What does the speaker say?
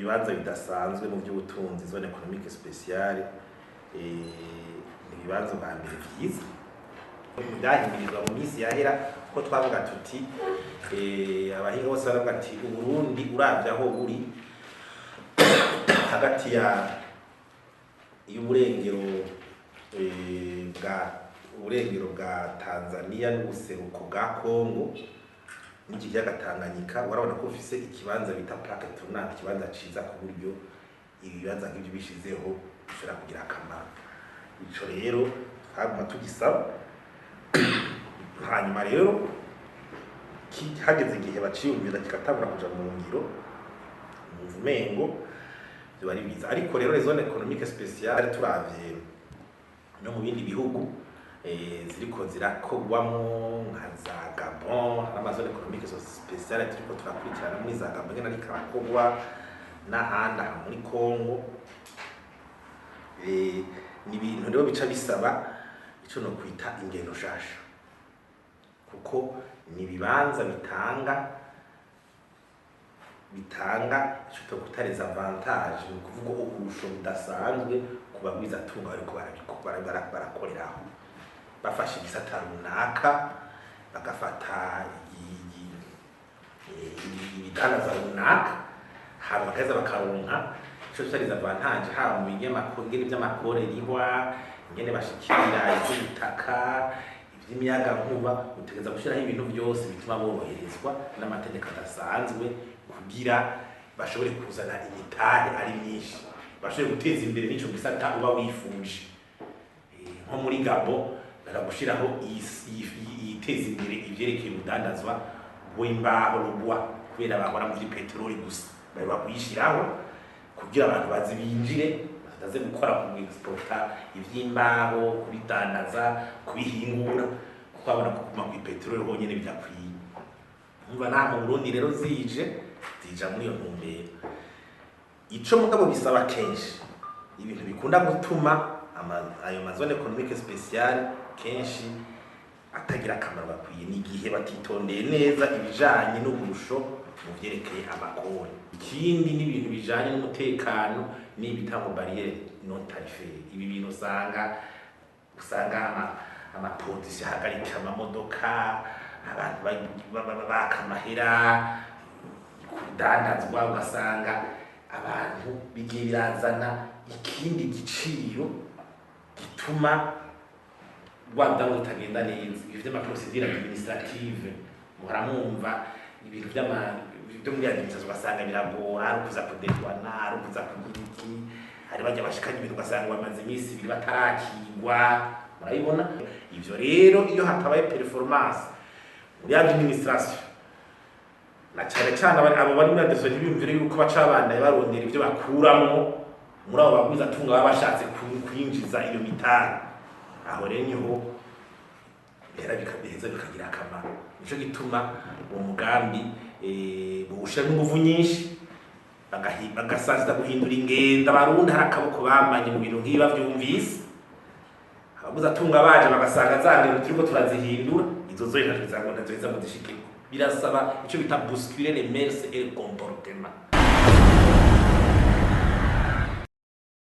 Ibibanza bidasanzwe mu by'ubutunzi, zone économique spéciale, ni ibibanza bwa mbere vyiza byahimirizwa mu minsi yahera, ko twavuga tuti abahinga bose baravuga ati Uburundi uravye aho buri hagati ya y'uburengero bwa uburengero bwa Tanzania n'ubuseruko bwa Congo n'iki kiyaga Tanganyika, urabona ko ufise ikibanza bita plaque tournante, ikibanza ciza ku buryo ibibanza nk'ivyo bishizeho bishobora kugira akamaro. Ico rero twaguma tugisaba. Hanyuma rero hageze igihe baciyumvira, kigatangura kuja mu ngiro, numva umengo vyoba ari biza. Ariko rero les zones économiques spéciales, turavye no mu bindi bihugu ziriko zirakogwamwo nka za Gabon, hari ama zones économiques spéciales turiko turakurikirana muri za Gabon ngene ariko arakogwa, n'ahandi aha muri Congo. Ni ibintu rero bica bisaba ico no kwita ingendo nshasha, kuko ni ibibanza bitanga ico twokwita les avantages, ni ukuvuga uburusho budasanzwe ku bagwizatunga bariko barakoreraho. Bafashe igisata runaka, bagafata ibidandaza runaka, hama bagaheza bakaronka ico twita les avantages, haba mu binyamakuru, ingene vy'amakore rihwa, ingene bashikira ivy'ubutaka, ivy'imiyagankuba. Utegereza gushiraho ibintu vyose bituma boroherezwa n'amategeko adasanzwe kugira bashobore kuzana imitahe ari myinshi, bashobore guteza imbere n'ico gisata uba wifuje. Nko muri Gabon baragushiraho iyiteza imbere ivyerekeye urudandazwa rw'imbaho, rugwa kubera bahora mu vy'ipeteroli gusa, bari bakuyishiraho kugira abantu bazi binjire, bataze gukora ku exporta ivy'imbaho, kubidandaza, kubihingura, kuko babona ko kuguma kw'ipeteroli honyene bidakwiye. Umva, nta mu Burundi rero zije zija muri iyo ntumbero. Ico mugabo bisaba, kenshi ibintu bikunda gutuma ayo ma zones économiques spéciales kenshi atagira akamaro gakwiye, ni igihe batitondeye neza ibijanye n'uburusho mu vyerekeye amakori. Ikindi n'ibintu bijanye n'umutekano n'ibitanga barrière non tarifaire. Ibi bintu usanga amapolisi ahagarika amamodoka, abantu baka amahera kudandazwa, ugasanga abantu bigiye birazana ikindi giciro gituma rwa rudandazwa rutagenda neza. Ibyo vy'ama procédures administratives, muhora mwumva ibintu vyo muri administration, ugasanga biragora, ari ukuza kudedwana, ari ukuza kugira iki, hari bajya bashikanye ibintu ugasanga bamaze iminsi 2 batarakigwa, murabibona. Ivyo rero iyo hatabaye performance muri administration, na cane cane abo bari muri administration, ntibiyumvire yuko baca babandanya barondera ivyo bakuramwo muri abo bagwizatunga baba bashatse kwinjiza iyo mitahe. Aho rero niho bihera biheza bikagira akamaro. Nico gituma uwo mugambi bawushiramo inguvu nyinshi, bagasanzira guhindura ingendo. Abarundi hari akaboko bamanye mu bintu nk'ibi, bavyumvise abaguzatunga baje bagasanga za ngendo turiko turazihindura, izo zo ntazo ngo ntazoheza ngo zishikeko. Birasaba ico bita bousculer les mœurs et le comportement.